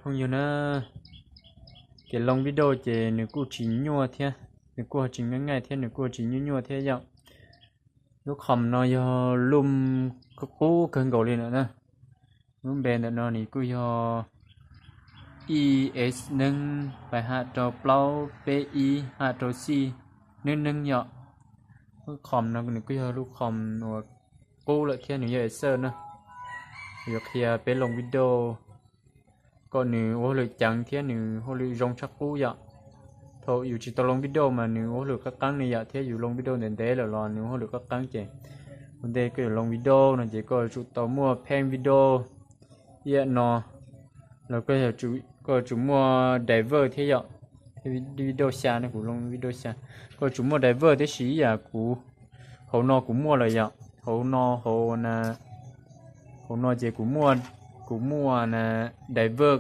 Phooj ywg na, ces loo video ces nws kuj tsis nyuaj thiab, nws kuj ho tsis nyaij nyaij thiab, nws kuj ho tsis nyuaj nyuaj thiab yom. Lub qhom no yog lub qub kawg nkaus li lawm na. Lub npe ntawm no nws kuj yog E S neeb pais ham rau plaub peb ib ham rau xij neeb neeb yom. Lub qhom no nws kuj yog lub qhom uas qub lawm thiab nws yog Acer na. Yuav qhia peb loo video kom nws ua hauj lwm ceev thiab nws hauj lwm zoo tshaj qub yom. Thaum yus tsis tau loo video mas nws ua hauj lwm qab qeeb li yom, thiab yus loo video ntev ntev lawm los nws ua hauj lwm qab qeeb ces ua ntej koj yuav loo video no ces koj yuav tsum tau muaj pheej video ib yam no los koj yuav tsum muaj driver thiab yom. Video xya no kuv loo video xya, koj yuav tsum muaj driver tib si ib yam kuv hauv no kuv muaj lawm yom. Hauv no hauv na, hauv no ces kuv muaj, kuv muaj na driver,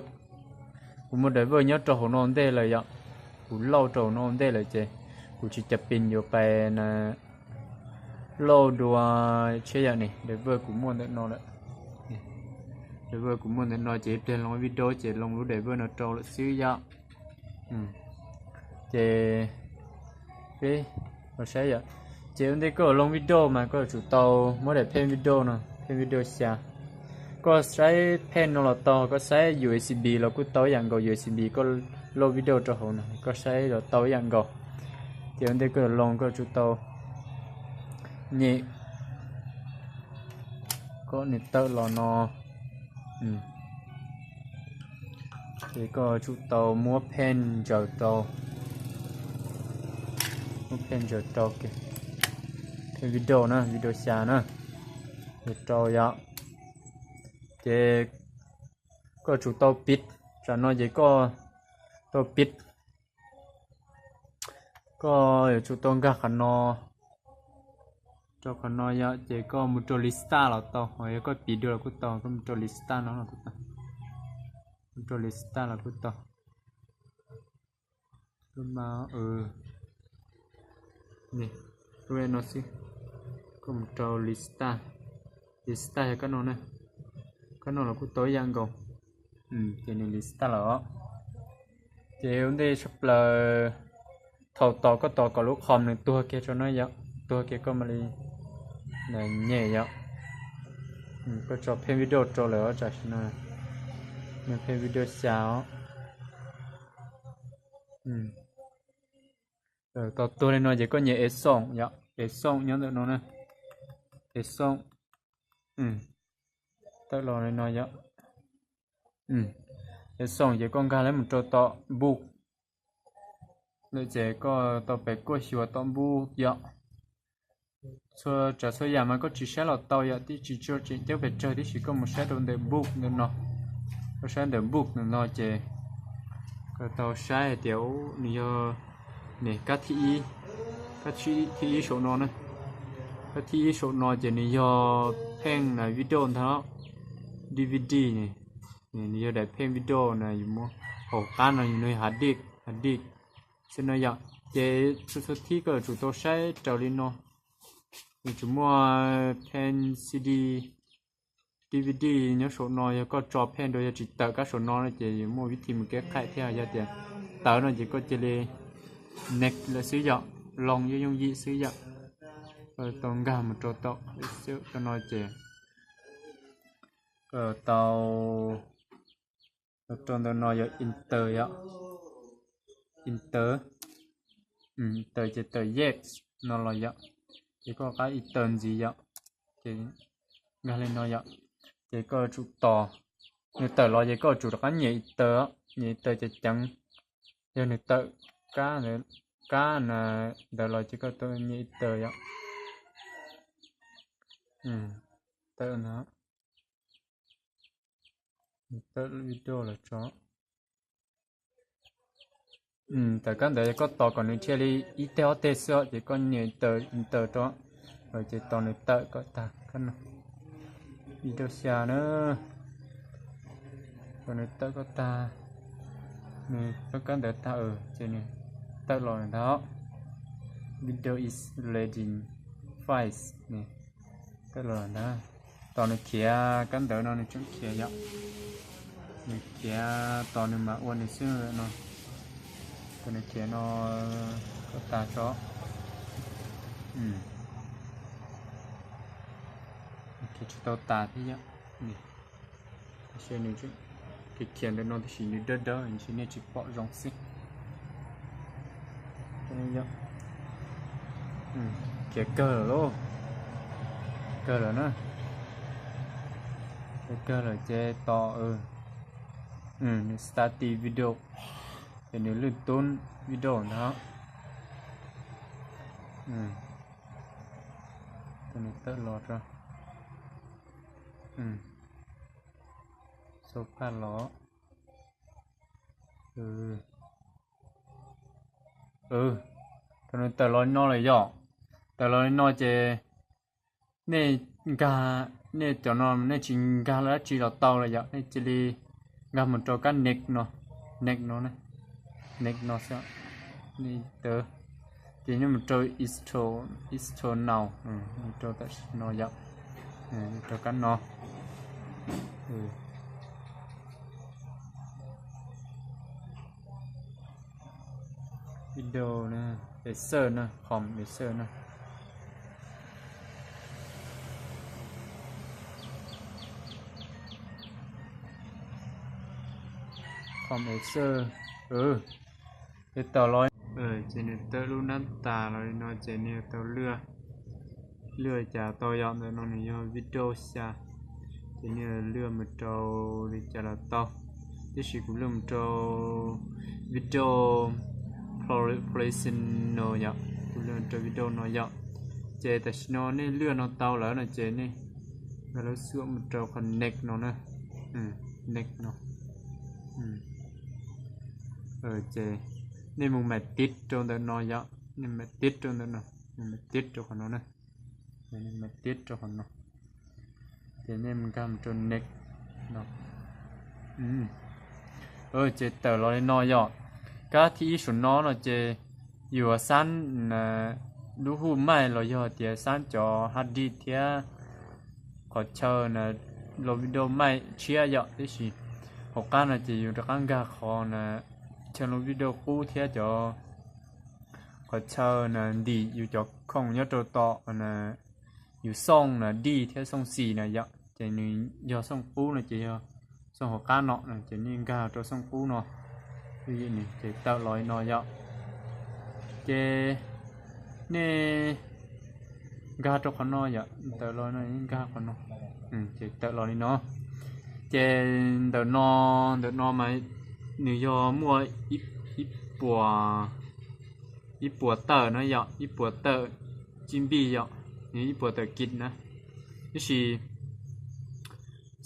kuv muaj driver nyob rau hauv no ntej lawm yom. Kuv lauj rau hauv no ntej lawm ces kuv tsis cov pin yuav pais na lauj dua tshiab yom. Ni driver kuv muaj ntawm no lawm. Driver kuv muaj ntawm no ces ib pliag loo video ces loo lub driver no rau lawm xwb yom. Ces peb los saib yom. Ces ua ntej koj loo video mas koj yuav tsum tau muab daim pheej video no, pheej video xya. Koj saib pheej no los tau, koj saib U S B los kuj tau ib yam nkaus, U S B koj load video rau hauv no koj saib los tau ib yam nkaus. Ces ua ntej koj loo koj yuav tsum tau nyem kom nws tawm los no. Ces koj yuav tsum tau muab pheej ntsaws rau, muab pheej ntsaws rau, pheej video na, video xya na, ntsaws rau yom. Ces koj yuav tsum tau piv, tsam no ces koj tau piv, koj yuav tsum tau nkag qhov no, rau qhov no yom, ces koj mus rau lista los tau, ho yog koj piv dua los kuj tau, koj mus rau lista no los kuj tau, mus rau lista los kuj tau. Lub no xwb, koj mus rau lista, lista yog kab no na, kab no los kuj tau ib yam nkaus. Ces nws lista lawm os. Ces ua ntej tshaj plaws thaum tos koj tos kom lub qhom nws tuag kiag rau no yom, tuag kiag koj mam li nyem yom. Koj tso pheej video rau lawm os, tam sim no nws pheej video xya os. Tos tuag li no ces koj nyem ev xoom yom, ev xoom nyob ntawm no na, ev xoom, tawm los li no yom. Ev xoom ces koj nkag lawv mus rau tom npuj lawm ces koj tau pem kuaj xyuas tom npuj yom. Txhua tsav txhua yam mas koj tsis saib los tau yom, tib tsis tseem ceeb pes tsawg tib si, koj mus saib rau ntawm npuj ntawm no, koj saib ntawm npuj ntawm no ces koj tau saib hais tias nws yog, nws kab thib ib, kab thib ib saum no na, kab thib ib saum no ces nws yog pheej na video ntag, D V D ne, nws yog daim pheej video na, yus muab hauv qab no yus nws hard disk, hard disk xwb no yom. Ces txhua txhua thib koj yuav tsum tau saib raws li no, yuav tsum muaj pheej C D, D V D nyob saum no, yog koj tso pheej rau yog tsis tawm kab saum no no ces yuav muaj vib thi mus kev qhaim thiab, yog tias tawm no ces koj cia li next lawm xwb yom, loo yooj yooj yim xwb yom. Tau nkag mus rau tom no ces tau rau ntawm no yog enter yom, enter, enter ces tawm yes no los yom, ces koj qab enter ntxiv yom, ces nkag li no yom, ces koj tsum tos, nws tawm los ces koj tsum rov qab nyem enter, nyem enter ces ceev, yog nws tawm kab, kab ntawd los ces koj tau nyem enter yom. Tawm no, tawm video los tso. Tawm kab ntawd koj tos kom nws dhia li ib teg ob teg xwb ces koj nyem enter rau, ces tos nws tawm kom tag, video xya na, kom nws tawm kom tag, nws tawm kab ntawd tag ces nws tawm los ntag, video is loading files, tawm los ntag. Tos nws khiav, kab ntawd no nws tseem khiav yom. Nws khiav tos nws mas ua nws xwb no. Tos nws khiav no kom tas tso. Khiav tsis tau tas thiab yom. Nws khiav khiav ntawm no tiam sis nws dawb dawb ntshe nej tsis pom zoo xwb. Khiav kawg lawm lauj. Kawg lawm na. Khiav kawg lawm ces tos nws start video, ces nws lwj tub video ntag. Tos nws tawm los rau, xauv phaj los. Thaum nws tawm los li no lawm yom, tawm los li no ces nej nkag, nej cov no nej tsis nkag dab tsi los tau lawm yom, nej cia li nkag mus rau kab next no, next no, next no xwb. Ces nej mus rau install, install now, mus rau tam sim no yom, rau kab no. Video na, eraser na, com eraser na. Com eraser. Ces tawm los, ces nws tawm lub nab tas los li no ces nws tau lwaj, lwaj cas tau yom, ntawm no nws yog video xya, ces nws lwaj mus rau li cas los tau, tiam sis kuv lwaj mus rau video professional yom, kuv lwaj mus rau video no yom. Ces tam sim no nej lwaj no tau lawm no ces nej nkag lub xub mus rau qhov next no na, next no. Ces nej mus mam tiv rau ntawm no yom, nej mam tiv rau ntawm no, nej mam tiv rau qhov no na, nej mam tiv rau qhov no. Ces nej mus nkag mus rau next no. Ces tawm los li no yom. Kab thib ib saum no no ces yus xab lub hu maij los yog tias xab cov hard disk thiab qhov chaw na, load video maij tshiab yom, tiam sis hauv qab no ces yus rov qab nkag qhov na, chaw load video qub thiab cov qhov chaw na ntim yus cov khoom nyob rau tom na, yus xooj na dij thiab xooj xis na yom, ces nws yog xooj qub no ces yog xooj hauv qab no, ces nej nkag rau xooj qub no, ces tawm los li no yom. Ces nej nkag rau qhov no yom, tawm los no nkag qhov no, ces tawm los li no. Ces ntawm no, ntawm no mas nws yog muaj ib puas, ib puas tawm no yom, ib puas tawm cib npij yom, nws ib puas tawm kis na. Tiam sis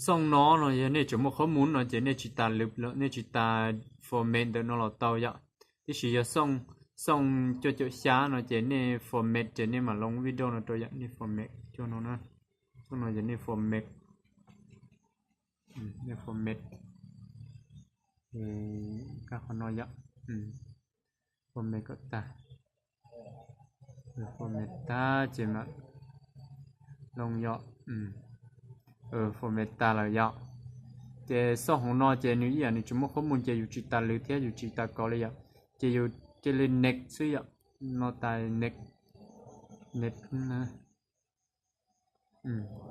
xooj no no yog nej tseem muaj qhob mus no ces nej tsis tas lwv, nej tsis tas format ntawm no los tau yom. Tiam sis yog xooj, xooj cuaj caum xya no ces nej format ces nej mam load video no rau yom, nej format cuaj no na. Xooj no ces nej format, nej format, nkag qhov no yom, format kom tag, format tag ces mam load yom. Format tag lawm yom. Ces xooj hauv no ces nws ib yam nws tsis muaj qhob mus ces yus tsis tas lwv thiab yus tsis tas kov li yom. Ces yus cia li next xwb yom. No tas next, next na.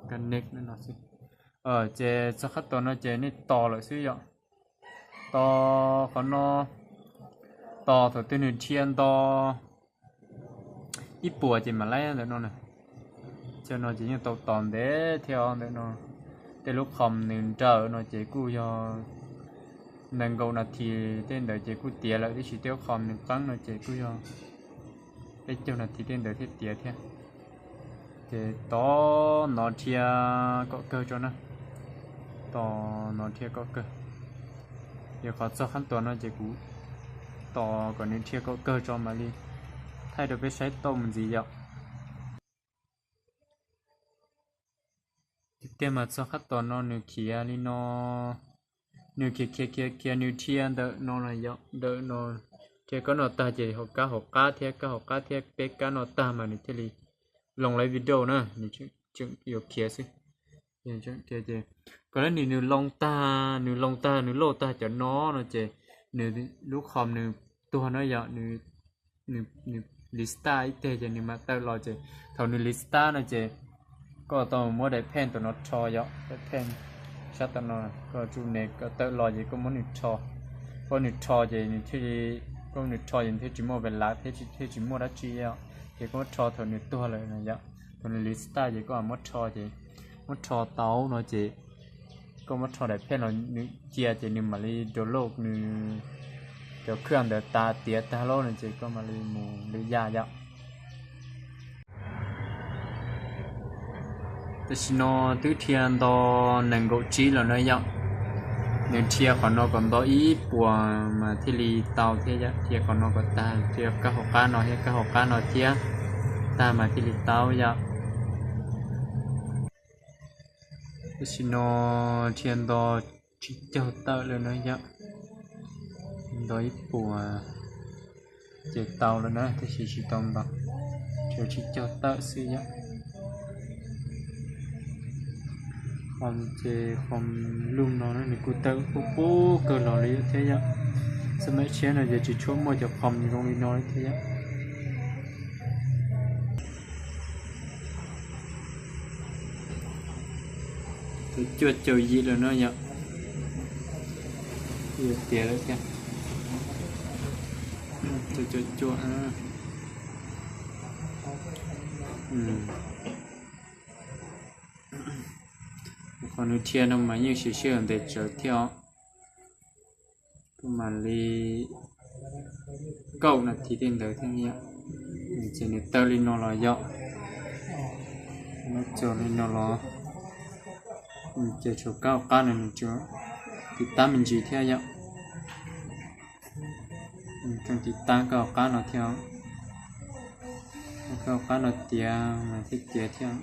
Nkag next no xwb. Ces txog qab tom no ces nej tos lawm xwb yom. Tos qhov no, tos thaum twg nws dhia nto ib puas ces mam laib ntawm no na. Chaw no ces yeej tau tos ntev thiab os ntawm no. Tej lub qhom nws nrawm no ces kuj yog nees nkaum nas this tej ntawd ces kuj tiav lawm, tiam sis tej lub qhom nws qeeb no ces kuj yog peb caug nas this tej ntawd thiaj tiav thiab. Ces tos nov dhia kom kawg tso na. Tos nov dhia kom kawg. Yog qhov txog qhab tom no ces kuv tos kom nws dhia kom kawg tso mam li thaij rau peb saib tau mus ntxiv yom. Tiag tiag mas txog qhab tom no nws khiav li no, nws khiav khiav khiav khiav nws dhia ntawm no los yom, ntawm no dhia kab no tag ces hauv kab hauv qab thiab kab hauv qab thiab peb kab no tag mas nws thiaj li load lawm video na, nws tseem yuav khiav xwb. Ces koj lab nim nws loo tag, nws loo tag, nws load tag cov no no ces nws lub com nws tuag no yom, nws restart ib teg ces nws mam tawm los ces thaum nws restart no ces koj tau muab daim pheej tam no rho yom, daim pheej sab tam no, koj tsum nes kom tawm los ces koj muab nws rho, koj nws rho ces nws thiaj li, koj nws rho ces nws thiaj tsis muaj ves lav thiab thiaj tsis muaj dab tsi yom, ces koj muab rho thaum nws tuag lawm no yom, thaum nws restart ces koj muab rho ces muab rho tau no ces koj muab rho daim pheej los nws cia ces nws mam li download nws cov khwj ntawd tas tiav tag lawm no ces koj mam li mus lwm yam yom. Tam sim no twb dhia nto nees nkaum tsib los na yom. Nws dhia qhov no kom nto ib puas mas thiaj li tau thiab yom, dhia qhov no kom tag, dhia kab hauv qab no thiab kab hauv qab no thiab tag mas thiaj li tau yom. Tam sim no dhia nto tsib caug tawm lawm na yom, nto ib puas ces tau lawm na, tab sis tsis tau nto, dhia tsib caug tawm xwb yom. Qhov ces qhov lub no nws kuj tawm pub pub kawg los li thiab yom. Xab maim tshiab no ces tsis tshua muaj cov qhov zoo li no li thiab yom. Tau cuaj caum yim lawm no yom. Tiav lawm thiab. Tau cuaj cuaj. Qhov nws dhia no mas yeej siv sij hawm ntev tsawv thiab os. Kuj mam li kaum nas this tej ntawd thiab yom. Ces nws tawm li no los yom, nws tawm li no los, ces tshuav kab hauv qab no nws tseem tiv tab me ntsis thiab yom. Tseem tiv tab kab hauv qab no thiab, kab hauv qab no tiav mas thiaj tiav thiab.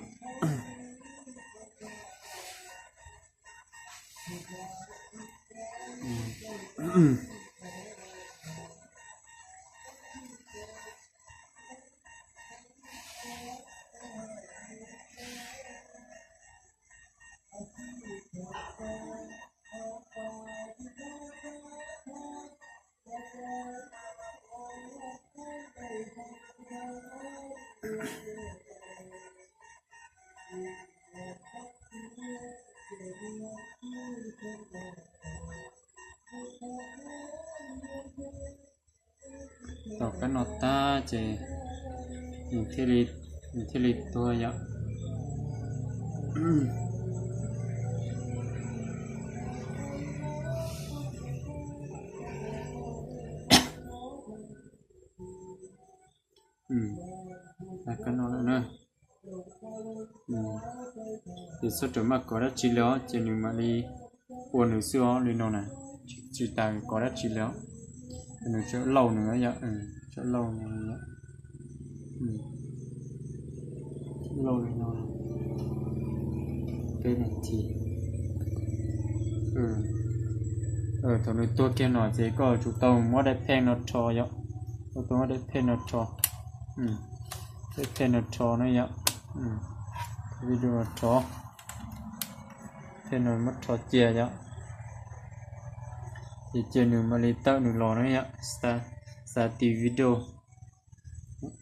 Tau kab no tag ces nws thiaj li tuag yom. Kab no lawm na. Ces txhob rawm maj kov dab tsi li os, ces nws mam li ua nws xwb os li no na. Tsis tas kov dab tsi li os. Nws tseem lauj nws yom, tseem lauj nws yom. Lauj li no peb nas this. Thaum nws tuag kiag no ces koj tsum tau muab daim pheej no rho yom. Koj tau muab daim pheej no rho. Daim pheej no rho na yom. Video no rho. Pheej no muab rho cia yom. Ces cia nws mam li tawm nws los na yom. Xav tiv video.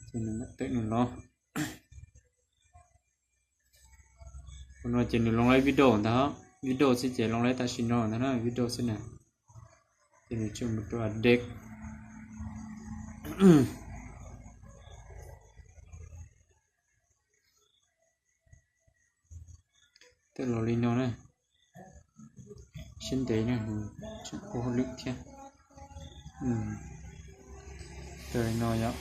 Ces nws mam tawm nws los. Ua no ces nws loo laib video ntag, video xwb ces loo laib tam sim no ntag na, video xwb na. Ces nws tseem mus rau adek. Tawm los li no na. Siab ntev na, tseem ua hauj lwm thiab. Tawm li no yom.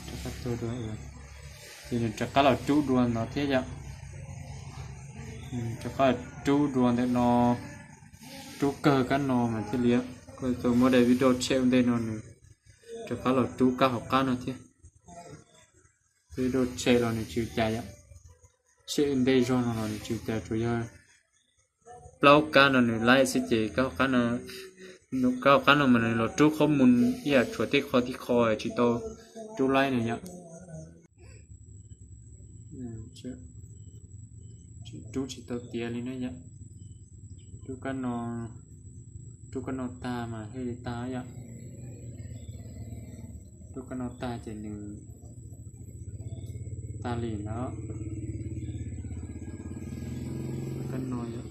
Rov qab tuaj dua, ces nws rov qab los rub dua no thiab yom. Rov qab los rub dua ntawm no, rub kawg kab no mas thiaj li, koj tau muab daim video tshem ua ntej no nws rov qab los rub kab hauv qab no thiab. Video tshem los nws tsis ua cas yom, tshem ua ntej zog no los nws tsis ua cas, tsuas yog plaub kab no nws laib xwb ces kab hauv qab no, kab hauv qab no mas nws los rub qhob mus ib yam tshuav tej qho tib qho tsis tau rub laib no yom. Tseem rub tsis tau tiav li na yom. Rub kab no, rub kab no tag mas thiaj li tag yom. Rub kab no tag ces nws tag li no. Kab no yom.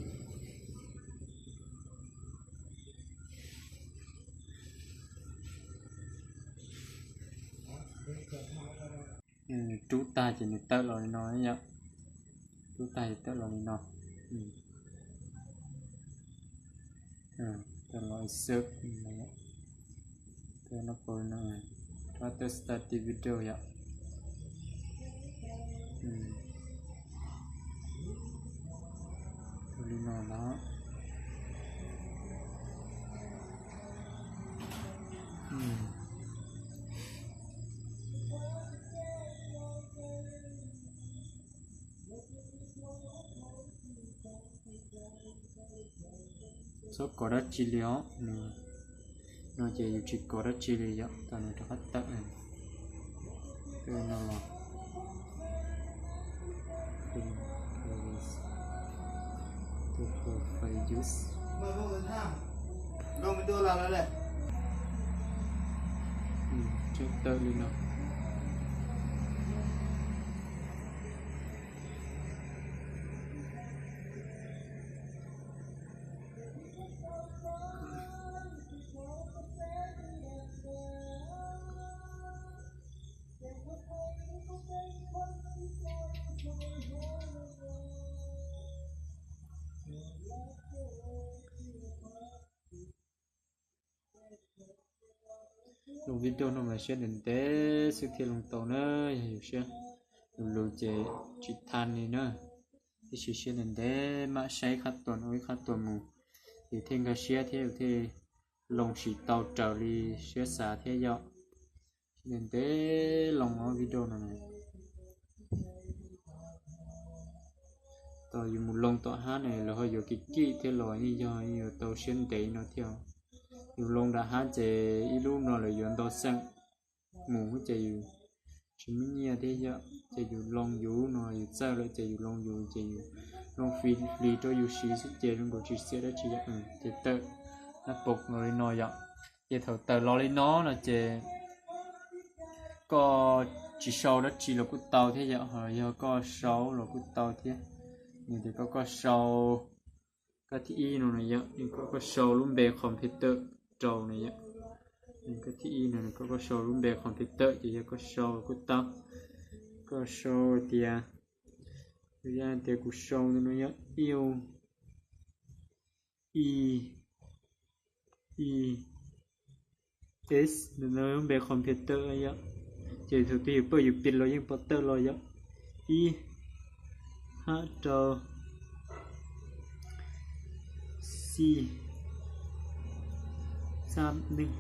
Rub tag ces nws tawm los li no yom. Rub tag ces tawm los li no. Tawm los xwb. Tawm no, rov tawm starting video yom. Li no na. Txhob kov dab tsi li os. No ces yus tsis kov dab tsi li yom, tau nws rov qab tawm. Tawm no los. Tawm li no. Lub video no mas siab ntev ntev xwb thiaj loo tau na, yog yus siab lus lus ces tsis tau li na. Tiam sis siab ntev ntev mam saib qhab tuas ua ib qhab tuas mus, ces thiaj nkag siab thiab yus thiaj loo tsis tau raws li siab xav thiab yom. Siab ntev ntev loo ob video no. Tau yus mus loo tom hab ne lawv ho yuav kim kim thiab los yeej yog yuav tau siab ntev no thiab. Yus loo nram hab ces ib lub no lawv yuav ntau xeem mus ces yus tsis muaj nyiaj thiab yom, ces yus loo yus no yus txawj lawm ces yus loo yus ces yus loo fis flis rau yus siv xwb ces zoo nkaus tsis xiam dab tsi yom. Ces tawm nab pom los li no yom. Ces thaum tawm los li no no ces koj tsis sau dab tsi los kuj tau thiab yom, ho yog koj sau los kuj tau thiab. Nws tias koj, koj sau kab thib ib no na yom, nws kom koj sau lub npe computer rau na yom. Kab thib ib no nws kom koj sau lub npe computer ces yog koj sau los kuj tau. Koj sau tias, yog tias kuv sau no yom, i, i, i, s, no lub npe computer yom. Ces thaum twg yus pawj yus pis los yeej pom tawm los yom. Ib, hab rau, xij, xab neej.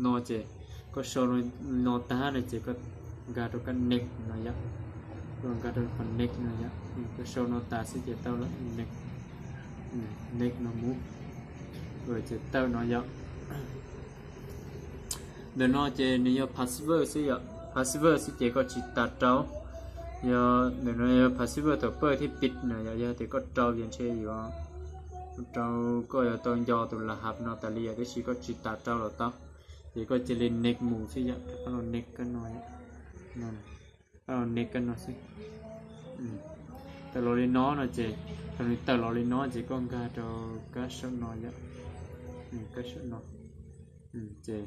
No ces koj sau no tag no ces koj nkag rau kab next no yom. Koj nkag rau qhov next no yom, koj sau no tas xwb ces tau lawm. Next, next no mus, ces tawm no yom. Ntawm no ces nws yog password xwb yom, password xwb ces koj tsis tas rau. Yog ntawm no yog password thaum pawj thiab pis no yom, yog tias koj rau ces ntshe yuav rau koj yuav tau nco tus laj hab no tas li yom, tiam sis koj tsis tas rau los tau. Ces koj cia li next mus xwb yom, rov qab los next kab no, los next kab no xwb. Tawm los li no no ces, thaum nws tawm los li no ces koj nkag rau kab saum no yom, kab saum no. Ces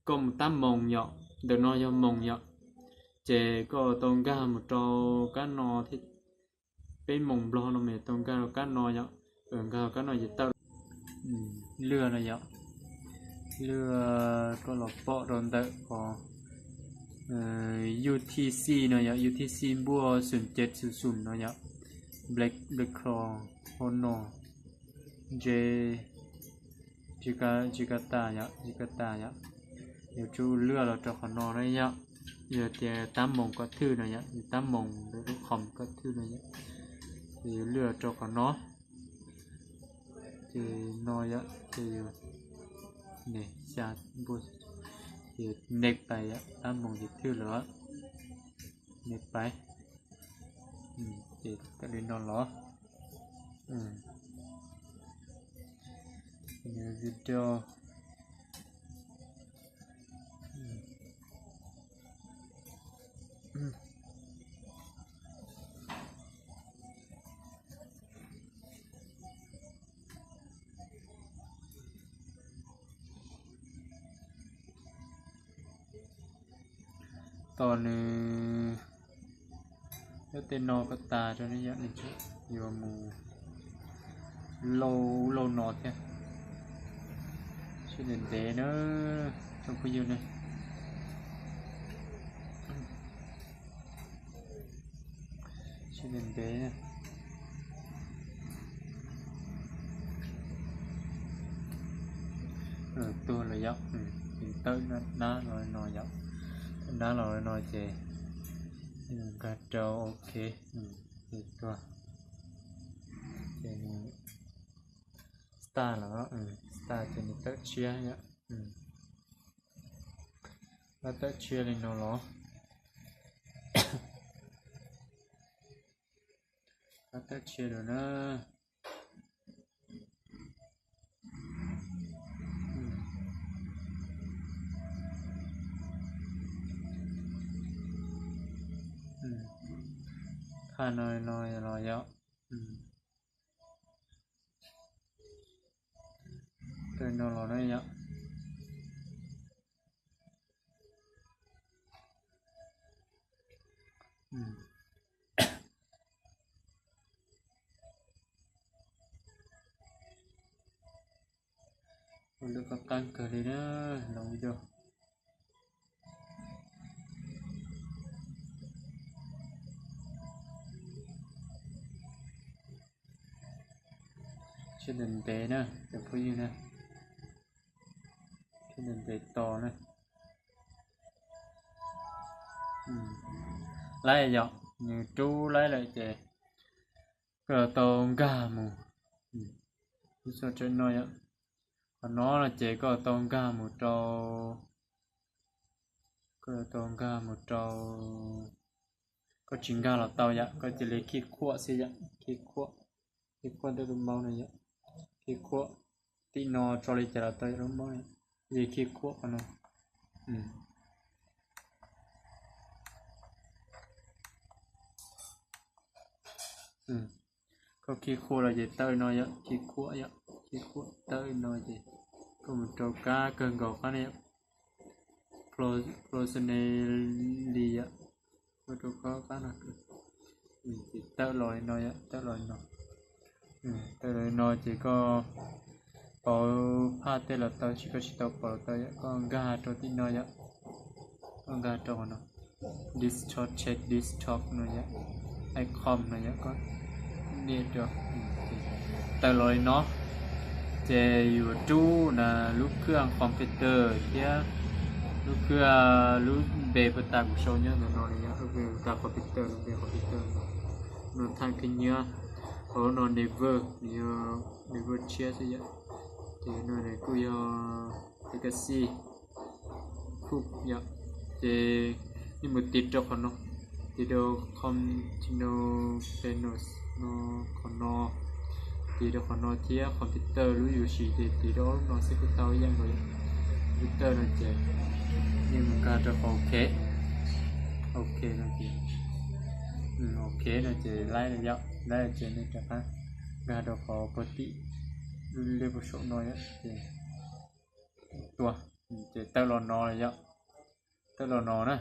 koj mus tab moos yom, ntawm no yog moos yom, ces koj tau nkag mus rau kab no thiab. Peb moos Nplog no mas tau nkag rau kab no yom, nkag rau kab no ces tawm. Lwaj no yom, lwaj koj los pom rau ntawm qhov U T C no yom, U T C npuaj xum cev xum xum no yom, Black, Black Claw, Honor, J, Jakarta yom, Jakarta yom. Yuav tsum lwaj los rau qhov no na yom. Yog tias tab moos koj thwj no yom, yog tab moos ntawm lub qhov koj thwj no yom, ces yuav lwaj los rau qhov no. Ces no yom, ces yus ne, xya npuaj, ces next pais yom, tab moos ces thwj lawm. Nws pais, ces tawm li no los. Nws video. Tos nws, nyob tej no kom tas rau ne yom, nws tseem yuav mus lauj, lauj no thiab. Sib ntev ntev na, tsoom phooj ywg ne. Sib ntev ntev na. Tuag lawm yom, ces tawm nab los no yom, tawm nab los no ces nkag rau ok, ces tuag, ces nws start lawm, start ces nws tawm tshiab yom, tawm tshiab li no los, tawm tshiab lawm na. Thaj no no los yom. Tawm no los na yom. Ua lwm qab qab kawg li na, los video. Sib ntev ntev na cov phooj ywg na, sib ntev ntev tos na. Laib yom, nws rub laib lawm ces koj los tau nkag mus. Lub xov tooj no yom, qhov no no ces koj los tau nkag mus rau, koj los tau nkag mus rau, koj tsis nkag los tau yom, koj cia li khij khuam xwb yom, khij khuam, khij khuam ntawm lub mouse no yom, khij khuam tim no tso li cas los tau yom, lub mouse no, cia li khij khuam qhov no. Koj khij khuam los ces tawm no yom, khij khuam yom, khij khuam tawm no ces koj mus rau kab kawg nkaus qab no yom, personally yom, ua rau koj qab no, ces tawm los li no yom, tawm los li no. Tawm los li no ces koj pauv phaj tej los tau, tsis, koj tsis tau pauv los tau yom, koj nkag rau tim no yom, koj nkag rau qhov no, desktop, check desktop no yom, icon no yom, koj nias rau. Tawm los li no ces yuav rub na lub khwj computer thiab lub khwj, lub npe puas tas kuv sau nyob ntawm no li yom, lub npe puas tas computer, lub npe computer no, no thaj khwj nyiab, hauv no never, nws yog never tshiab xwb yom, ces no nws kuj yog legacy, kuj yom, ces nej mus tiv rau qhov no, tiv rau continue panels no, qhov no, tiv rau qhov no thiab computer lub yuav siv ces tiv rau ob lub no xwb kuj tau ib yam nkaus yom. Computer no ces nej mus nkag rau qhov ok, ok no ces, ok no ces laib yom, laib ces nej rov qab nkag rau qhov puag tim lub lej puag saum no yom, ces tua, ces tawm los no yom, tawm los no na,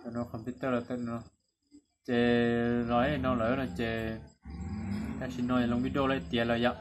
tawm no computer los tawm no, ces los no lawm no ces tam sim no loo video lawm tiav lawm yom.